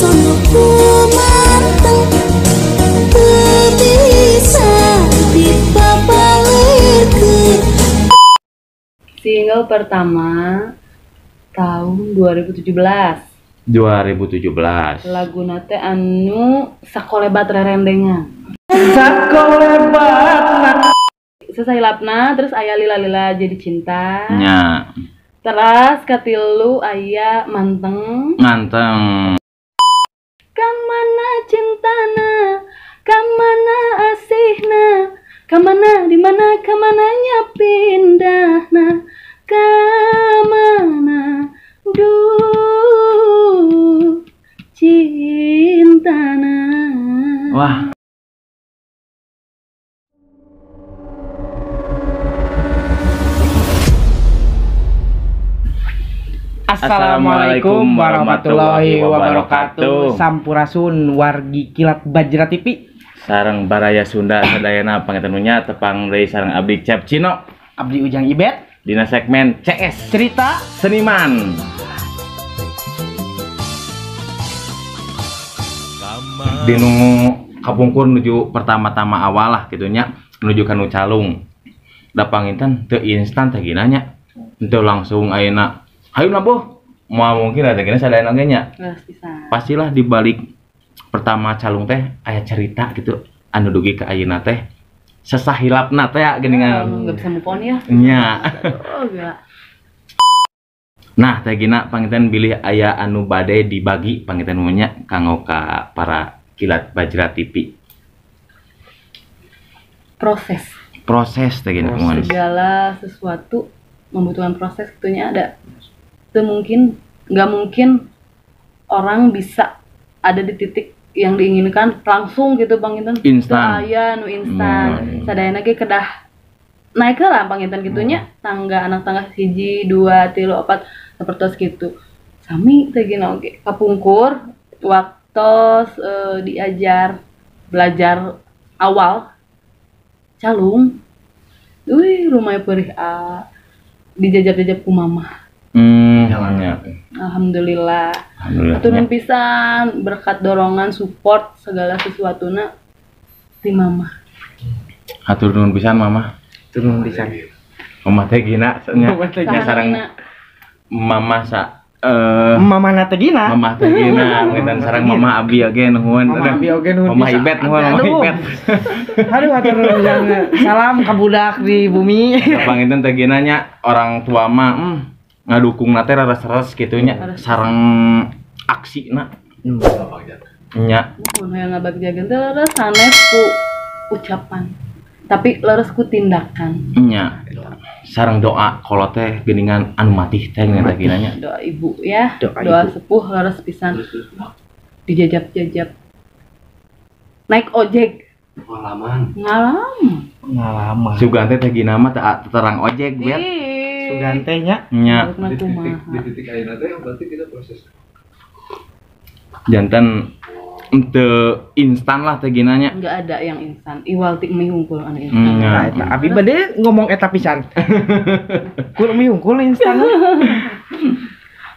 Sono kumanteng teu bisa dipapalekeun. Single pertama tahun 2017. 2017. Laguna teh anu sakolebat rerendengan. Sakolebat. Sesahilapna terus aya lila-lila jadi cinta. Nya. Terus katilu aya manteng. Manteng. Kamana cintana, kamana asihna, kamana di mana kamananya pindahna, kamana duh cintana. Wah. Assalamualaikum warahmatullahi wabarakatuh. Sampurasun wargi Kilat Bajra TV. Sareng baraya Sunda sadayana pangetenunya tepang deui sareng abdi Cep Cino, abdi Ujang Ibet dina segmen CS Cerita Seniman. Dinu kapungkur nuju pertama-tama awal lah kitu nya menuju kanu calung. Da panginten teu instan teh gina nya. Teu langsung ayeuna hayu nabuh moal mungkin ada gini sadayana oge nya. Pastilah di balik pertama calung teh aya cerita gitu anu dugi ka ayeuna teh sesahilapna teh ya geuningan. Enggak bisa move on ya. Nya. Oh, gila. Nah, teh gina panginten bilih aya anu bade dibagi panginten nya kanggo ka para Kilat Bajra TV. Proses. Proses teh gina. Segala sesuatu membutuhkan proses gitunya ada. Itu mungkin nggak mungkin orang bisa ada di titik yang diinginkan langsung gitu panginten. Instan. Aya nu instan. Sadayana ge kedah naik lah panginten gitunya, tangga anak tangga 1, 2, 3, 4 sapertos gitu. Sami teh gina oge kapungkur waktos diajar belajar awal calung. Wih, rumah perih a dijajab-jajab ku mamah. Ya. Alhamdulillah. Atur nuhun pisan berkat dorongan support segala sesuatuna ti mamah. Hatur nuhun pisan mamah. Hatur nuhun pisan. Mamah teh gina nya sareng mamah sa mamah teh gina. Mamah teh gina ngetan sareng mamah abi oge nuhun. Mamah abi oge nuhun. Mamah Ibet nuhun, mamah Ibet. Aduh hatur nuhun pisan. Salam ka budak di bumi. Panginten teh gina nya orang tua mah ngadukung na teh raras-raras kitu nya sareng aksina nya. Mun hayang ngabagjakeun teh leres sanes ku ucapan tapi leres ku tindakan nya. Sareng doa kalau teh geuningan anu matih teh geuningan teh gina nya. Doa ibu ya, doa sepuh leres pisan. Dijajab-jajab naik ojek pengalaman. Pengalaman. Sugan teh teh gina mah terang ojek bet. Sugan teh nya. Nya. Di titik ayeuna teh berarti kita proses. Janten teu instan lah teh gina nya. Enggak ada yang instan. Iwal ti mie hungkul anu instan. Nah, eta abi bade ngomong eta pisan. Kur mie hungkul instan.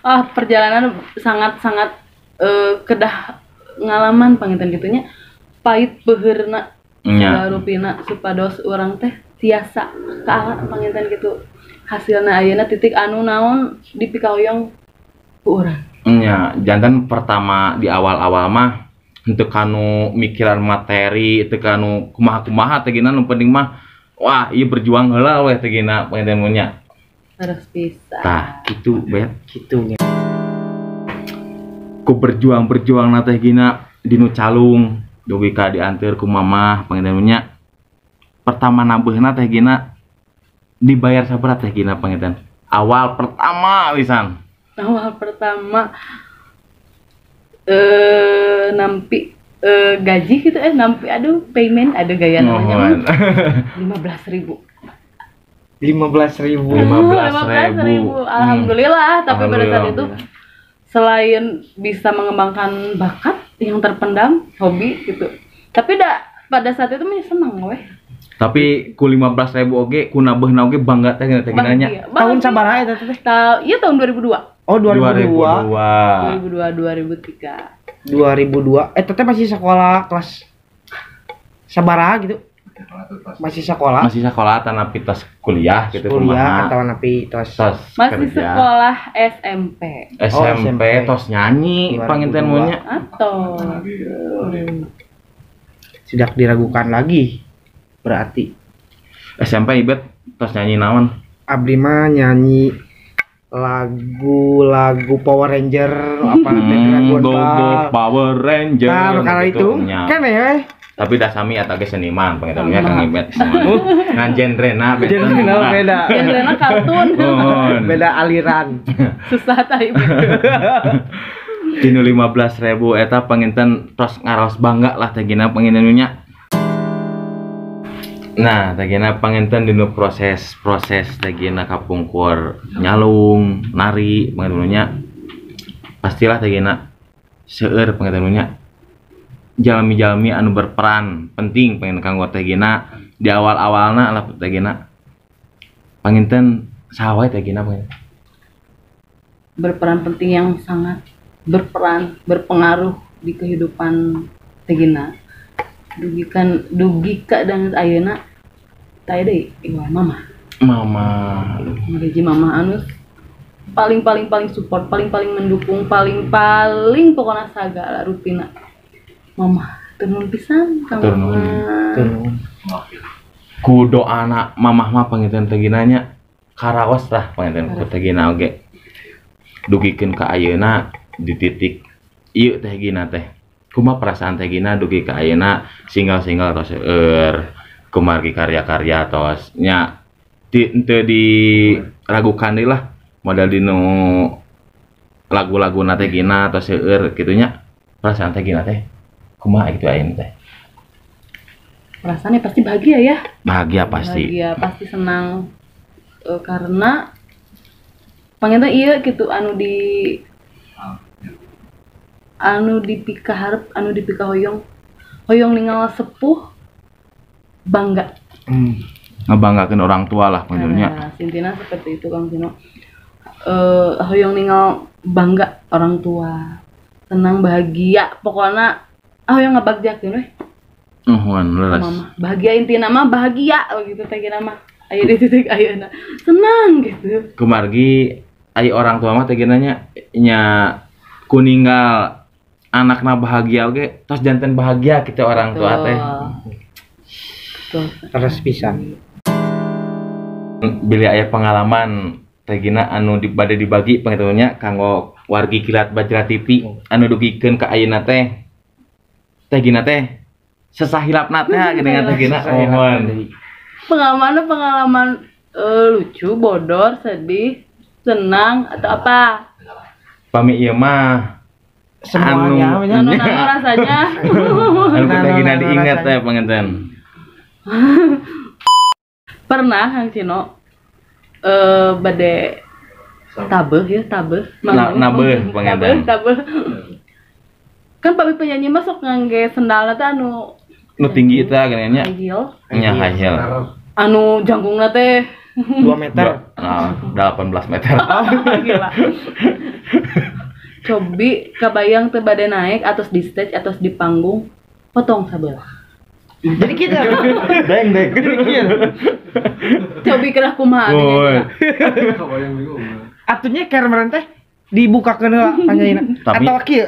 Ah, perjalanan sangat-sangat kedah ngalaman panginten kitu nya. Pahit beuheurna rupina supados urang teh tiasa kaala panginten kitu. Hasilna ayeuna titik anu naon dipikahoyong ku urang. Nya, jantan pertama di awal-awal mah henteu kanu mikiran materi, teu kanu kumaha-kumaha teh gina nu penting mah wah ieu berjuang heula we teh gina panginten nya. Harus bisa. Tah, kitu bet. Kitu nya. Ku berjuang-berjuang na teh gina dinu calung dugi ka dianteur ku mamah panginten nya. Pertama nabeuhna teh gina dibayar sabaraha teh gina panginten? Awal pertama pisan. Awal pertama nampi gaji gitu nampi aduh payment aduh gaya namanya 15.000. 15.000. 15.000. Alhamdulillah, tapi pada saat itu selain bisa mengembangkan bakat yang terpendam, hobi gitu. Tapi pada saat itu mah seneng weh. Tapi ku 15.000 oge ku nabeuhna oge bangga teh teh nanya. Tahun sabaraha eta teh? Iya tahun 2002. Oh 2002. 2002 2003. 2002 teteh masih sekolah kelas sabaraha gitu. Masih sekolah. Masih sekolah tanapi tos kuliah gitu kuliah atau napi tos masih kerja. Sekolah SMP. SMP, oh, SMP tos nyanyi panginten maunya atau tidak diragukan lagi berarti SMP Ibet tos nyanyi naon? Abdi mah nyanyi lagu-lagu Power Ranger apa Dragon Go Ball. Go Power Ranger. Nah, karena itu kan ya. Tapi dah sami atau ge seniman pangintennya Kang Ibet. Ngan genrena beda. Genrena kartun. Beda aliran. Susah tah Ibet. Dinu 15.000 eta panginten tos ngaros bangga lah teh gina panginten nya. Nah, teh gina panginten dinu proses-proses teh gina kapungkur nyalung, nari panginten nya. Pastilah teh gina seueur panginten nya. Jalmi-jalmi anu berperan penting pengen kanggo teh gina di awal-awalna lah teh gina panginten saha wae teh gina panginten berperan penting yang sangat berperan berpengaruh di kehidupan teh gina dugi ka danget ayeuna teh deui ieu mama mama anu paling support, paling mendukung, paling pokona sagala rutina. Mama turun pisan ka mama. Turun. Ku doana mamah mah panginten teh gina nya karaos lah panginten ku teh gina oge. Dugikeun ka ayeuna di titik ieu teh gina teh. Kumaha perasaan teh gina dugi ka ayeuna single-single tos seueur, kumargi karya-karya tos nya teu diragukan deui lah modal dinu lagu-laguna teh gina tos seueur kitu nya. Perasaan teh gina teh kumaha gitu ayeuna teh? Perasaannya pasti bahagia ya. Bahagia pasti. Bahagia pasti senang karena panginten ieu kitu anu dipikaharep, anu dipikahoyong. Hoyong ningal sepuh bangga. Ngebanggakeun orang tua lah pangintennya. Nah, intina seperti itu Kang Tino. Hoyong ningal bangga orang tua. Senang bahagia pokoknya hoyong ngabagjakeun we. Nuhun leres. Mama bahagia intina mah bahagia gitu teh kira mah. Aya di titik ayeuna senang gitu. Kumargi ai orang tua mah teh gina nya kuninggal anakna bahagia oge tos janten bahagia kitu orang tua teh. Betul. Terus pisan. Bilih aya pengalaman teh gina anu bade dibagi pangintennya kanggo wargi Kilat Bajra TV anu dugikeun ka ayeuna teh. Teh gina teh sesahilapna teh geuningan teh gina mohon. Pengalaman lucu, bodor, sedih, senang atau apa? Pami ieu mah semuanya anu rasanya. Anu teh gina diingat teh panginten. Pernah Kang Cino bade tabeuh ya, tabeuh. Nabeuh panginten. Tabeuh. Kan pami penyanyi mah sok ngangge sendalna teh anu nu tinggi teh geuningan nya. High heel. Nya high heel. Anu jangkungna teh 2 meter. Nah, 18 meter. Gila. Cobi kabayang teu bade naik atas di stage atas di panggung potong sabelah. Jadi kita deng deng. Cobi kerah kumaha nya. Kabayang bingung. Atunya keur teh dibukakeun heula panyayina atawa kieu.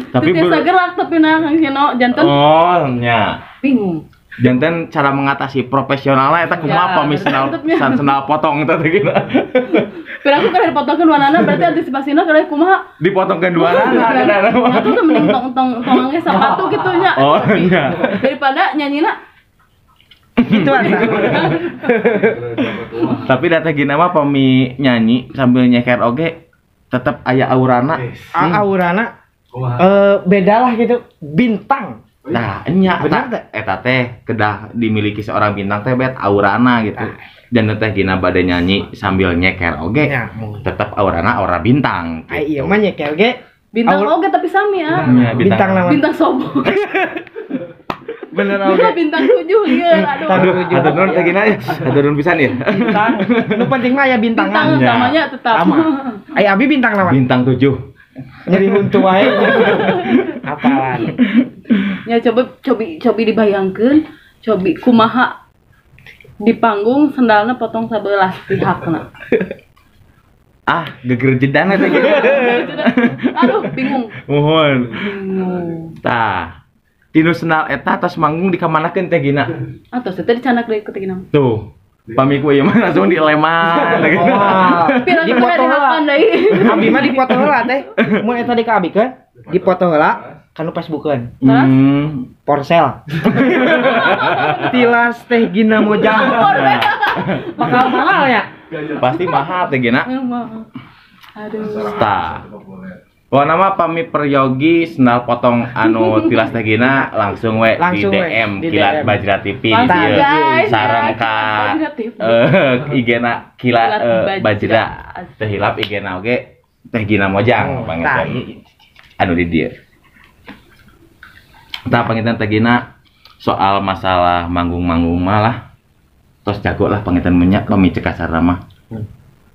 Tapi biasa gerak tapi nah Kang Cino janten. Oh nya. Bingung. Janten cara mengatasi profesionalna eta kumaha pami sendal potong eta teh gitu. Pira aku keur dipotongkeun warnana berarti antisipasina keur kumaha? Dipotongkeun warnana. Nah, tuh mending tong-tong tong sepatu kitu nya. Oh nya. Daripada nyanyina gitu asa. Tapi da teh gina mah pami nyanyi sambil nyeker oge tetep aya aurana. Aurana beda lah gitu, bintang. Nah, nya eta teh kedah dimiliki seorang bintang teh bet aurana gitu. Dan teh gina bade nyanyi sambil nyeker oge tetep aurana aura bintang. Ai ieu mah nyeker ge bintang oge tapi sami ya. Bintang naon? Bintang sobo. Bener oge. Bintang 7 ieu aduh. Aduh nuhun teh gina. Aduh nuhun pisan ya. Bintang. Nu penting mah aya bintangan. Bintang samanya tetap. Sama. Ai abi bintang naon? Bintang 7. Nyeri huntu wae. Apalan. Ya coba dibayangkeun, cobi kumaha di panggung sendalna potong sabelah pihakna. Ah, gegerjedan eta gitu. Aduh, bingung. Mohon. Bingung. Tah. Tinu sendal eta tos manggung dikamanakeun teh Gina? Atos teh dicanak deui ku teh Gina. Tuh. Pami ku ieu mah langsung dileman. Dipoto heula. Abi mah dipoto heula teh. Mun eta di ka abi keun, dipoto heula kanu Facebookeun. Porsel. Tilas teh Gina Mojang. Bakal mahal ya? Pasti mahal teh Gina. Aduh. Tah. Pokokna mah pami peryogi sendal potong anu tilas teh Gina langsung we di DM Kilat Bajra TV sareng ka IG-na Kilat Bajra. Teh hilap IG-na oge teh Gina Mojang panginten. Anu di dieu. Tah panginten teh Gina soal masalah manggung-manggung malah tos jago lah panginten minyak pami cek kasarna mah.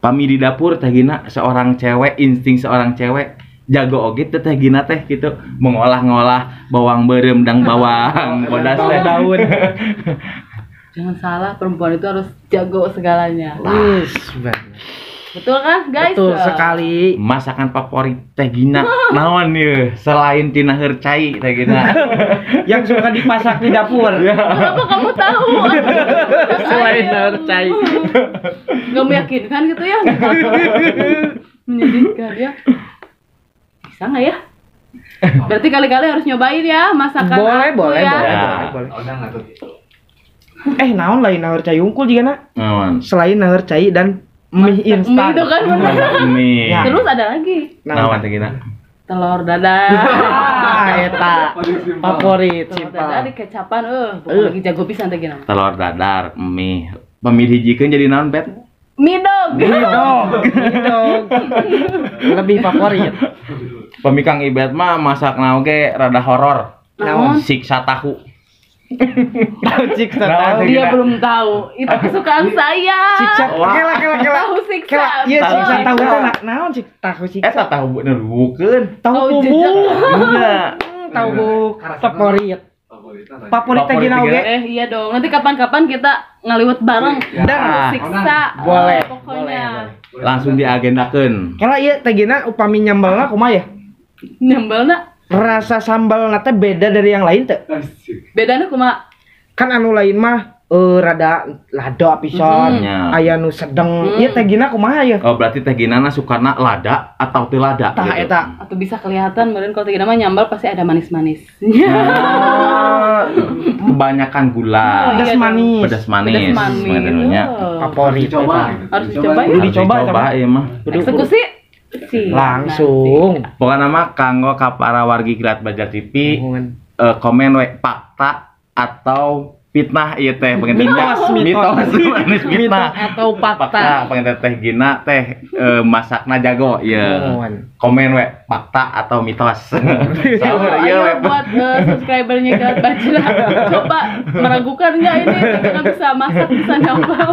Pami di dapur teh Gina seorang cewek, insting seorang cewek jago oge teh teh Gina teh gitu mengolah-ngolah bawang beureum dang bawang bodas teh daun. Jangan salah, perempuan itu harus jago segalanya. Wis, betul kan guys? Betul sekali. Masakan favorit teh Gina naon ieu selain tina hercai teh Gina? Yang suka dipasak di dapur. Kenapa kamu tahu? Selain hercai. Gak meyakinkan gitu ya? Menyedihkan ya. Bisa nggak ya? Berarti kali-kali harus nyobain ya masakan boleh, aku boleh, ya. Boleh, boleh. Naon lain naheur cai unggul juga nak? Naon? Selain naheur cai dan mie instan. Mie itu kan bener. Mie. Ya. Terus ada lagi. Naon teh Gina? Telur dadar. Eta favorit simpel. Telur dadar dikecapan lagi jago pisan teh Gina. Telur dadar, mie. Pami dihijikeun jadi naon, Bet? Mie dog. Mie dog. Mie dog. Lebih favorit. Pami Kang Ibet mah masak naon ge rada horor. Naon? Siksa tahu. Siksa tahu. Dia belum tahu. Itu kesukaan saya. Siksa. Kela kela kela. Tahu siksa. Iya siksa tahu teh naon sik tahu siksa. Eta tahu bener bukeun. Tahu bubuk. Tahu bubuk favorit. Favorit teh Gina oge. Iya dong. Nanti kapan-kapan kita ngaliwet bareng. Dan siksa. Boleh. Pokoknya. Langsung diagendakeun. Kela ieu teh Gina upami nyambelna kumaha ya? Nyambelna rasa sambal teh beda dari yang lain teh. Bedana kumaha? Kan anu lain mah rada lada pisan, aya nu sedeng. Ieu teh Gina kumaha ya? Oh, berarti teh Gina na sukana lada atau teu lada tah gitu. Eta. Atau bisa kelihatan meureun kalau teh Gina mah nyambal pasti ada manis-manis. Kebanyakan gula. Pedas manis. Pedas manis. Pedas Favorit. Harus dicoba. Kudu dicoba ieu mah. Eksekusi. Langsung. Pokoknya mah kanggo ka para wargi Kilat Bajra TV komen we fakta atau fitnah ieu teh pengen mitos manis fitnah atau fakta pengen teh Gina teh masakna jago ieu. Komen we fakta atau mitos. Ayo buat subscribernya Kilat Bajra coba meragukan nggak ini karena bisa masak bisa nyambal.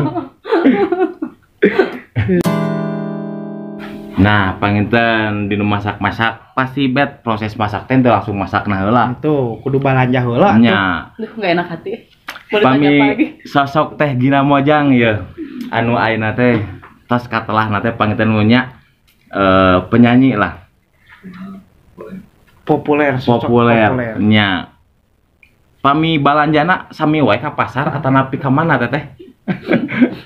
Nah, panginten dinu masak-masak pasti bet proses masak teh teu langsung masakna heula. Tuh, kudu balanja heula. Nya. Duh, enggak enak hati. Pami sosok teh Gina Mojang ye. Anu ayeuna teh tos katelahna teh panginten nya penyanyi lah. Populer, sosok populer. Nya. Pami balanjana sami wae ka pasar atanapi ka mana teh teh?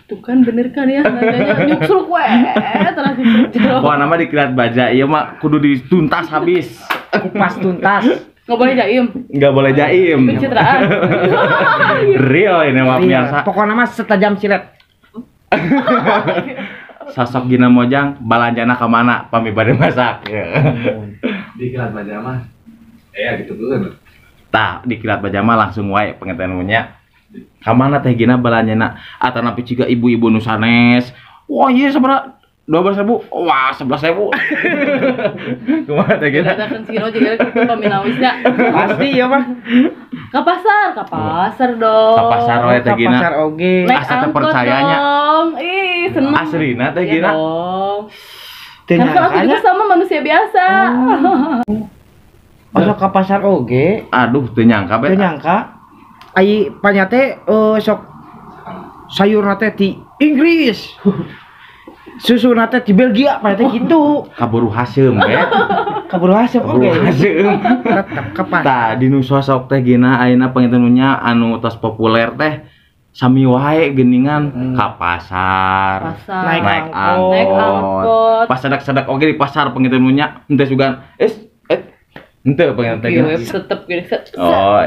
Tuh kan bener kan ya nanyanya nyuksruk we terus nyuksruk. Wah nama di Kilat Baja ieu mah kudu dituntas habis. Kupas tuntas. Nggak boleh jaim. Nggak boleh jaim. Pencitraan. Real ini mah pemirsa. Pokoknya mah setajam silet. Sosok Gina Mojang balanjana ka mana pami bade masak. Di Kilat Baja mah gitu dulu. Tah di Kilat Baja mah langsung wae pengetennya. Kamana teh Gina balanjana atanapi ciga ibu-ibu nu sanes. Wah ieu sabaraha 12.000. Wah 11.000. Kumaha teh Gina? Katakan si Gino juga kitu paminawisnya. Pasti ieu mah. Ka pasar dong. Ka pasar we teh Gina. Ka pasar oge. Naik Asa teu angkot percayanya. dong. Ih, seneng. Aslina teh Iya Gina. dong. Karena aku juga sama manusia biasa. Masuk ke pasar oge. Aduh, teu nyangka bet. Teu nyangka. Ai panya teh sok sayurna teh di Inggris. Susuna teh di Belgia panya teh gitu. Kaburu haseum bet. Kaburu haseum oge. Haseum. Tetep ke pasar. Tah dinu sosok teh gina ayeuna panginten anu tos populer teh sami wae geuningan ka pasar, naik angkot. Pas sadak-sadak oge di pasar panginten nya henteu sugan henteu panginten teh gina. Tetep gini. Oh,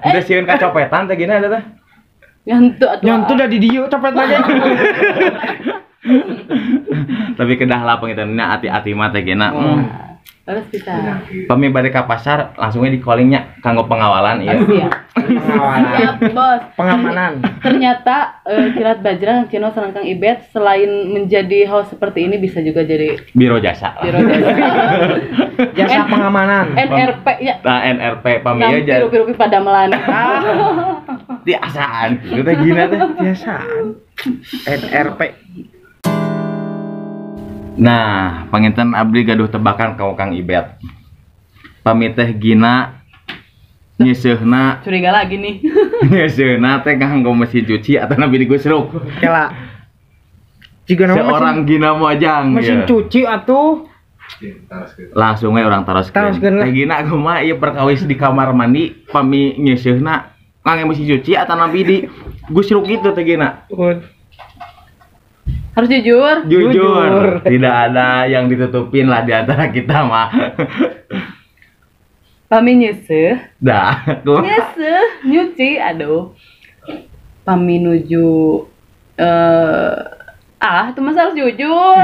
Henteu sieun kacopetan teh gina eta teh. Nyantu atuh. Nyantu da di dieu copet lagi. Tapi kedah lah panginten nya ati-ati mah teh gina. Terus bisa. Pami bade ka pasar langsungnya di callingnya kanggo pengawalan ieu. Pengawalan. Siap, Bos. Pengamanan. Ternyata Kilat Bajra Kang Cino sareng Kang Ibet selain menjadi host seperti ini bisa juga jadi biro jasa. Biro jasa. Jasa pengamanan. NRP ya. Nah, NRP pami ieu jadi rupi-rupi padamelan. Tiasaan. Itu teh gina teh. Tiasaan. NRP. Nah, panginten abdi gaduh tebakan ka Kang Ibet. Pami teh Gina nyeuseuhna curiga lagi nih. Nyeuseuhna teh kanggo mesin cuci atau nabi digusruk. Kela. Jiga nama seorang Gina Mojang. Mesin cuci atuh langsung we urang taroskeun. Teh Gina kumaha ieu perkawis di kamar mandi pami nyeuseuhna kanggo mesin cuci atau nabi di gusruk gitu teh Gina. Harus jujur. Jujur. Tidak ada yang ditutupin lah di antara kita mah. Pami nyeuseuh. Dah. Nyeuseuh, nyuci, aduh. Pami nuju itu masa harus jujur.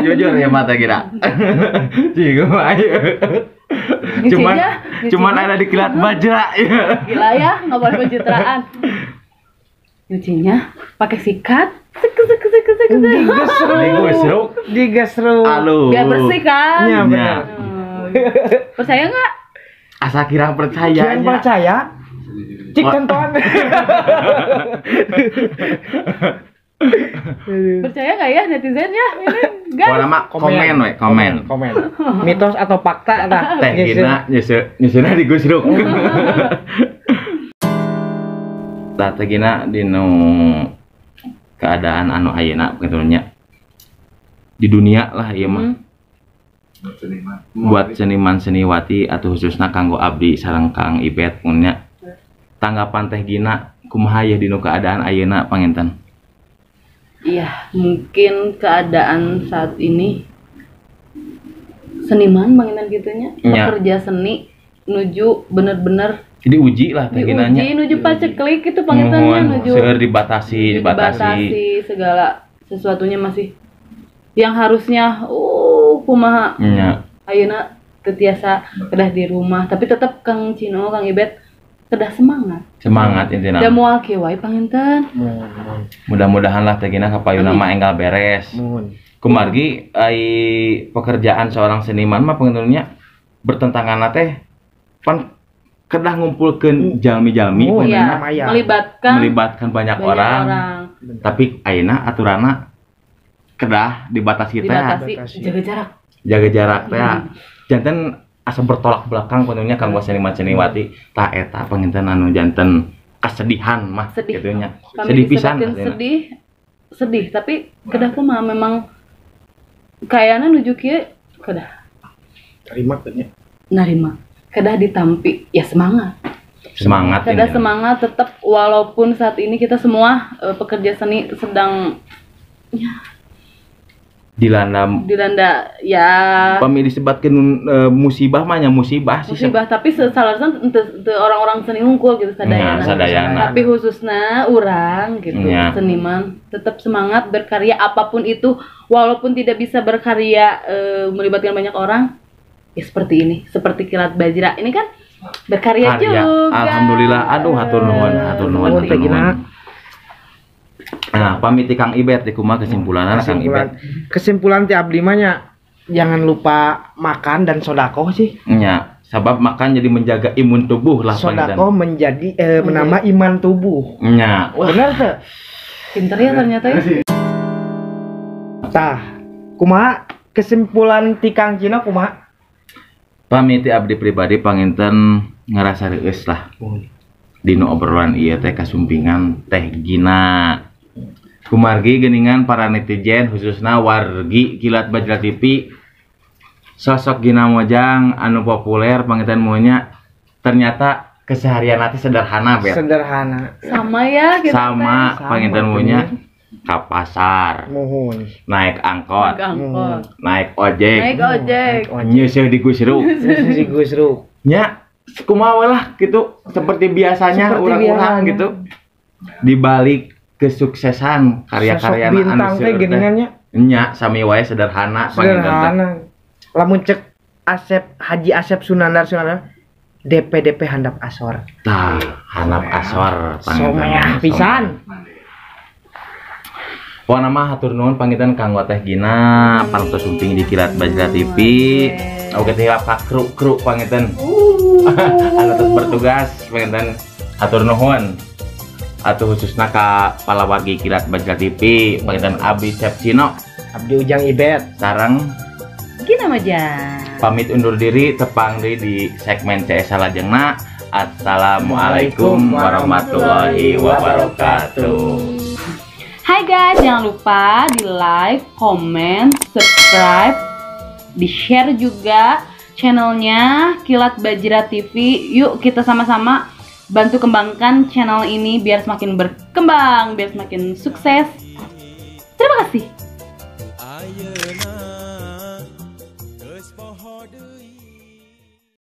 Jujur ya mata kira. Cigu ayo. Cuman ada di Kilat Bajra. Gila ya, enggak boleh pencitraan. Nyucinya pakai sikat. Sek. Digesruk. Aduh. Biar bersih kan? Iya benar. Percaya nggak? Asa kira percaya. Kira percaya. Cik tentuan. Percaya nggak ya netizen ya? Ini guys. Orang mah komen we, komen. Mitos atau fakta tah? Teh Gina nyeuseuhna digusruk. Tah teh Gina dinu keadaan anu ayeuna nya di dunia lah ieu mah. Buat seniman seniwati atau khususna kanggo abdi sareng Kang Ibet nya. Tanggapan teh Gina kumaha ye dinu keadaan ayeuna panginten? Iya, mungkin keadaan saat ini seniman panginten kitu nya, pekerja seni nuju bener-bener diuji lah teh Gina nya. Diuji nuju paceklik itu pangintennya nuju seueur dibatasi segala sesuatunya masih yang harusnya kumaha. Nya. Ayeuna teu tiasa kedah di rumah, tapi tetep Kang Cino, Kang Ibet kedah semangat. Semangat intina. Da moal kieu wae panginten. Mudah-mudahan lah teh Gina kapayuna mah enggal beres. Kumargi ai pekerjaan seorang seniman mah pangintennya bertentangan teh pan kedah ngumpulkeun jalmi-jalmi melibatkan banyak orang. Tapi ayeuna aturanna kedah dibatasi teh. Jaga jarak teh. Janten asa bertolak belakang pangintennya kanggo seniman seniwati tah eta panginten anu janten kesedihan mah kitu nya. Sedih pisan sedih tapi kedah kumaha memang kayana nuju kieu kedah terima teh nya. Narima. Kedah ditampi ya semangat. Kedah semangat tetap walaupun saat ini kita semua pekerja seni sedang ya dilanda ya pami disebatkeun musibah mah nya musibah sih musibah tapi salasan teu orang-orang seni hungkul gitu sadayana. Tapi khususna urang gitu ya. Seniman tetap semangat berkarya apapun itu walaupun tidak bisa berkarya melibatkan banyak orang ya seperti ini, seperti Kilat Bajra ini kan berkarya juga. Alhamdulillah, aduh hatur nuhun. Nah, pamit Kang Ibet di kumaha kesimpulanna Kang Ibet? Kesimpulan ti abdi mah nya jangan lupa makan dan sodakoh sih. Nya, sabab makan jadi menjaga imun tubuh lah. Sodakoh menjadi menambah iman tubuh. Nya. Benar teh? Pinter ya ternyata ya. Tah, kumaha kesimpulan ti Kang Cino kumaha? Pamit abdi pribadi panginten ngerasa reueus lah. Dina obrolan ieu teh kasumpingan Teh Gina. Kumargi geuningan para netizen khususna wargi Kilat Bajra TV, sosok Gina Mojang anu populer panginten maunya ternyata keseharian teh sederhana bet. Sederhana. Sama ya kita. Sama Sama, panginten maunya ka pasar, Muhun. naik angkot, Naik angkot. naik ojek, Naik ojek. nyeuseul di Gusruk. Si Gusruk. Nya kumaha we lah gitu seperti biasanya Seperti orang-orang biasanya. gitu. Di balik kesuksesan karya-karya Sosok bintang teh geuningannya nya sami wae sederhana panginten teh. sederhana. Lamun cek Asep Haji Asep Sunandar Sunandar DP DP handap asor. Tah, handap asor panginten. Someah pisan. Pokona mah hatur nuhun panginten kanggo Teh Gina parantos sumping di Kilat Bajra TV. Oke teh ka kru-kru panginten. Anu terus bertugas panginten hatur nuhun. Atuh khususna ka palawargi Kilat Bajra TV panginten Abi Sepcino Abdi Ujang Ibet. sareng Gina Mojang. pamit undur diri tepang deui di segmen CS salajengna. Assalamualaikum warahmatullahi wabarakatuh. Hai guys, jangan lupa di like, comment, subscribe, di share juga channelnya Kilat Bajra TV. Yuk kita sama-sama bantu kembangkan channel ini biar semakin berkembang, biar semakin sukses. Terima kasih. Ayeuna